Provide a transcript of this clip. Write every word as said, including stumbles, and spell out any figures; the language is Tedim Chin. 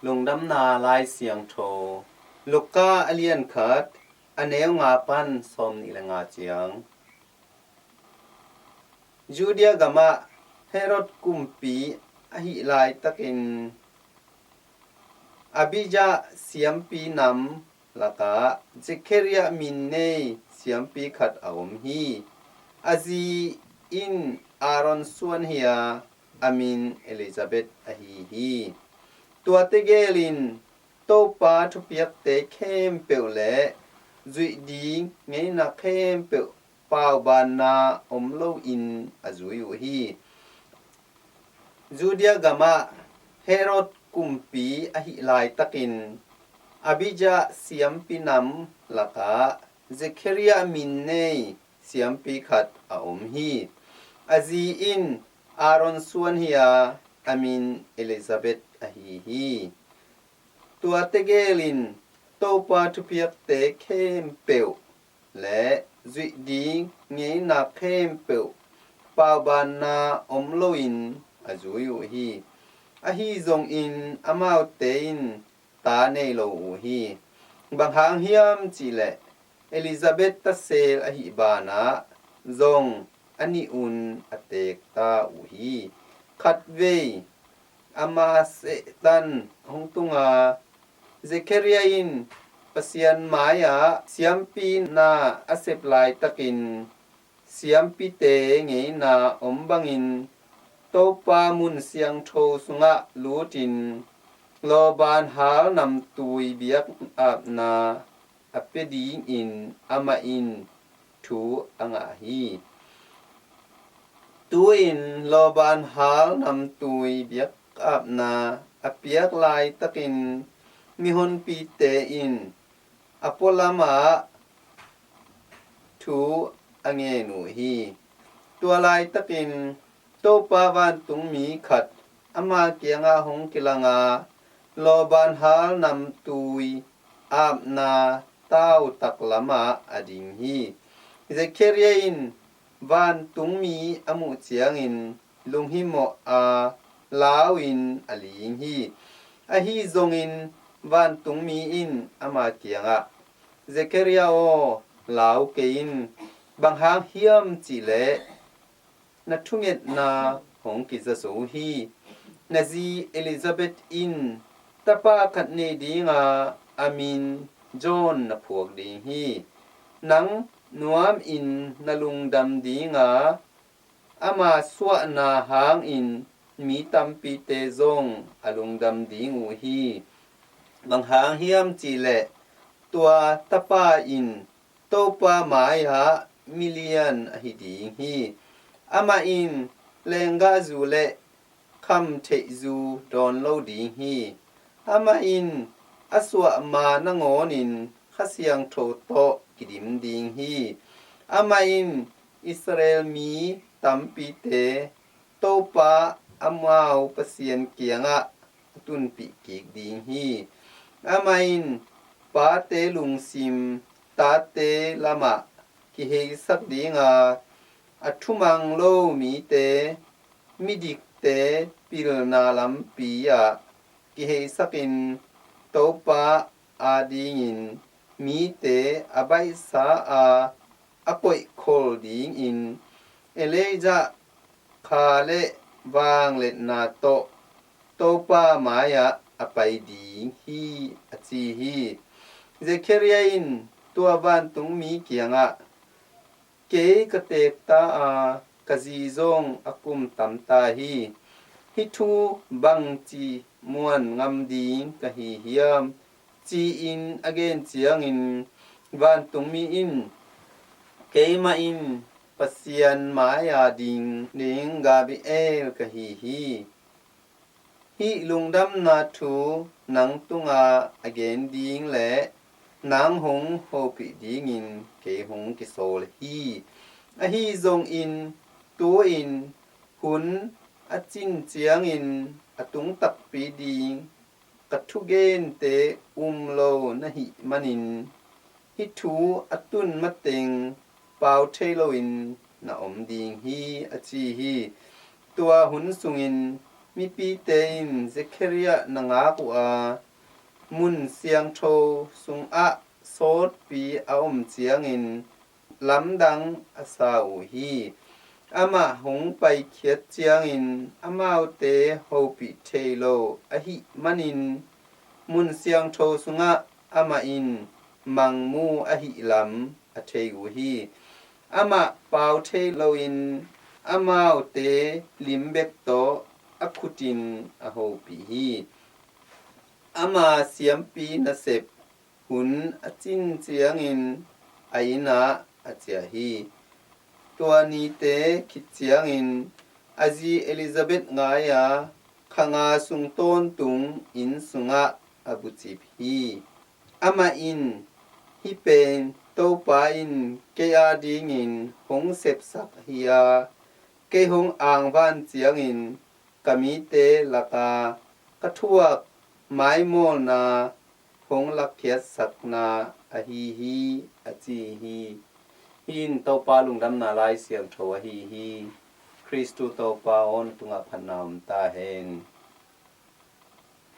Lungdamna Lai Siangtho, Luka a lian khat, a neu nga pan sawm nih le nga ciang. Judea gamah Herod kumpi ahih laitakin Abijah siampi nam lakah Zechariah min nei siampi khat a om hi. A zi in Aaron suan hi a, a min Elizabeth ahi hi. Tuate gelin Topa thupiakte khempeuh le zuih ding ngeina khempeuh paubanna om loin a zui uh hi. Judea gamah Herod kumpi ahih laitakin Abijah siampi nam lakah Zechariah min nei siampi khat a om hi. A zi in Aaron suan hi a, a min Elizabeth ahi hi. Tuate gelin Topa thupiakte khempeuh le zuih ding ngeina khempeuh paubanna om loin a zui uh hi. Ahi zongin amaute in ta nei lo uh hi. Bang hang hiam cihleh Elizabeth tasel ahih banah zong a nih un a teek ta uh hi. Khatvei ama sehtan hong tunga Zechariah in Pasian mai-ah siampi na a sep laitakin siampite ngeina om bangin Topa mun siangtho sungah lutin lawban hal namtui biakapna a pia dingin amah in thu a ngah hi. Tu-in lawban hal namtui biakapna a piak laitakin mihonpite in a pualamah thu a ngen uh hi. Tua laitakin Topa vantungmi khat ama kiangah hong kilanga lawban hal namtui apna tautak lamah a ding hi. Zechariah in vantungmi a muh ciangin lunghimawh a lau-in a ling hi. Ahi zongin vantungmi in ama kiangah, Zechariah aw, lau kei in, bang hang hiam cihleh na thungetna hong kiza zo hi. Na zi Elizabeth in tapa khat nei dinga a min John na phuak ding hi. Nang nuamin na lungdam dinga ama suahna hangin mi tampite zong a lungdam ding uh hi. Bang hang hiam cihleh tua tapa in Topa mai-ah milian ahi ding hi. Amah in lenggahzu le khamtheihzu dawn lo ding hi. Amah in a suahma nangawnin Kha Siangtho tawh kidim ding hi. Amah in Israel mi tampite Topa amau Pasian kiangah a tunpih kik ding hi. Amah in pate lungsim tate lamah kiheisak dinga, a thumang lo mite midikte pilna lampi ah kiheisakin Topa adingin mite a baihsa a a koihkhol dingin Elijah kha le vangliatna tawh Topa mai-ah a pai ding hi, a ci hi. Zechariah in tua vantungmi kiangah, kei ka teek ta a, ka zi zong a kum tam ta hi. Hih thu bangci muan ngam ding ka hi hiam? Ci-in a gen ciangin vantungmi in, keimah in Pasian mai-a ding ding Gabriel ka hi hi. Hih lungdamna thu nang tungah a gen ding le nang hong hopih dingin kei hong kisawl hi. Ahi zongin tu-in hun a cin ciangin a tung takpi ding ka thugente um lo na hih manin hih thu a tun mateng pau thei loin na om ding hi, a ci hi. Tua hun sungin Mipite in Zekhariah na ngak uh a, mun siangtho sungah sawtpi a om ciangin lamdang a sa uh hi. Amah hong paikhiat ciangin amaute hopih thei lo ahih manin mun siangtho sungah amah in mangmu ahih lam a thei uh hi. Amah pau thei loin amaute lim bek tawh a khut in a hopih hi. Ama siampi nasep hun a cin ciangin a inn ah a ciah hi. Tua nite khit ciangin a zi Elizabeth ngai a, kha nga sung tawntung inn sungah a bucip hi. Amah in, "Hih pen Topa in kei adingin hong sepsak hi a, kei hong angvan ciangin ka mite laka ka thuak maimawlna hong lakkhiatsakna ahi hi," a ci hi. Hih in Topa lungdamna Lai Siangtho ahi hi. Khristu Topa aw na tungah phatna om ta hen.